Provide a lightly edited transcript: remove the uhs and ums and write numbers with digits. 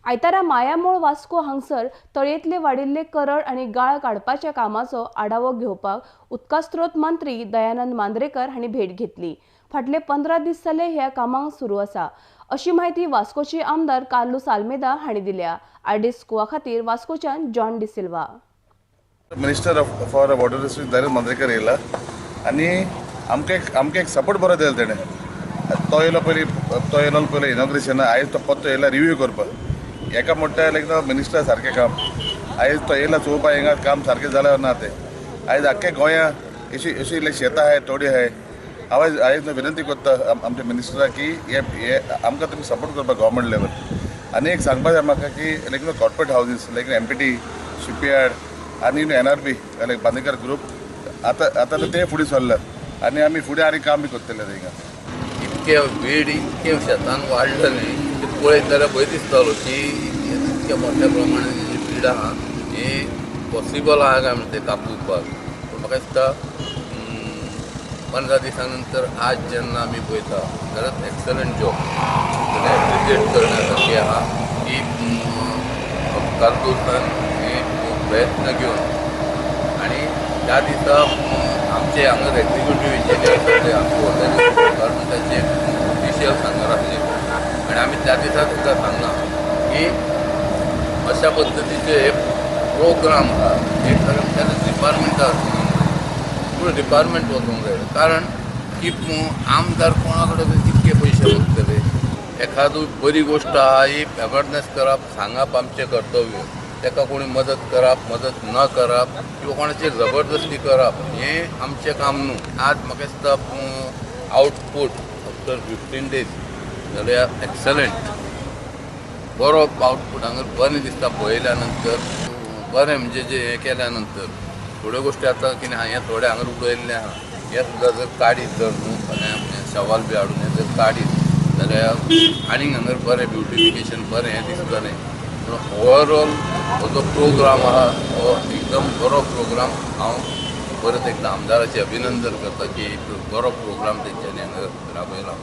आयतारा मायामोळ वास्को हांगसर तळयेंतले वाडिल्ले करड आनी गाळ काडपाच्या कामाचो आढावो घेवपाक उदका स्रोत मंत्री दयानंद मांद्रेकर हांणी भेट घेतली. फाटले 15 दीस जाले ह्या कामांक सुरू आसा अशी म्हायती वास्कोचे आमदार कार्लुस आल्मेदा हांणी दिल्या. आरडी स्कुवा खातीर वास्कोच्यान John D'Silva. Minister for water resource Dayanand Mandrekar येयला आनी आमकां एक सपोर्ट बरो दिला तेणें. तो येयलो पयलीं, तो येयलो पयलीं इनॉग्रेशन, आयज तो पत्तो येयला रिव्यू करपाक. एका म्हणटा लायक तो मिनिस्टर सारकें काम, आयज तो येयला चोवपाक हिंगा काम सारकें जालें ना तें. आयज आख्खे गोंया अशी अशी लायक शेतां आहाय, तोडी आहाय. हांव आयज विनंती करता आमच्या मिनिस्टराक की हे आमकां तुमी सपोर्ट करपाक गव्हर्मेंट लेवल. आनी एक सांगपा जाय म्हाका की like corporate houses like MPT, shipyard आनी NRB like Bandekar group आतां आतां ते फुडें सरला आनी आमी फुडें आनी काम बी करतले थिंगा. इतके वेड इतके शेतान वाडलें न्ही ते पळयत जाल्यार भंय दिसतालो की इतक्या मोठ्या प्रमाणान जी पीड आहा ही पॉसिबल आहा काय म्हणून ते कापुपाक. पूण म्हाका दिसता 15 दिसां नंतर आज जेन्ना आमी पळयता जाल्यार एक्सलंट जॉब एप्रिशिएट करण्या सारकें आहा की कार्लुसान हे प्रयत्न घेवन आनी त्या दिसा आमचे हांगा एक्झिक्युटीव इंजिनियर सगळे आमचे वॉटर डिपार्टमेंटाचे ऑफिशियल्स हांगा आसले आनी आमी त्या दिसा तांकां सांगलां की अशा पद्दतीचे हे प्रोग्राम आहा हे सगळे डिपार्टमेंटाक पूण डिपार्टमेंट वचूंक जाय, कारण की आमदार कोणा कडेन कितके पयशे मागतले. एखादो बरी गोश्ट आहा ही अवेरनेस करप सांगप आमचें कर्तव्य. ताका कोणी मदत करप, मदत न करप किंवा कोणाचेर जबरदस्ती करप हें आमचें काम न्हू. आज म्हाका दिसता आउटपूट आफ्टर 15 डेज जाल्यार एक्सलंट बरो आउटपूट हांगा बरें दिसता पळयल्या नंतर. बरें म्हणजे जे हें केल्या नंतर थोड्यो गोश्टी आतां कितें आहा हें थोडें हांगा उडयल्लें आहा हें सुद्दां जर काडीत जर न्हू शवाल बी हाडून हें जर काडीत जाल्यार आनीक हांगा बरें ब्युटिफिकेशन बरें हें दिसतलें. पूण ओवरऑल हो जो प्रोग्राम आहा हो एकदम बरो प्रोग्राम. हांव परत एकदां आमदाराचें अभिनंदन करता की बरो प्रोग्राम तेंच्यांनी हांगा राबयला.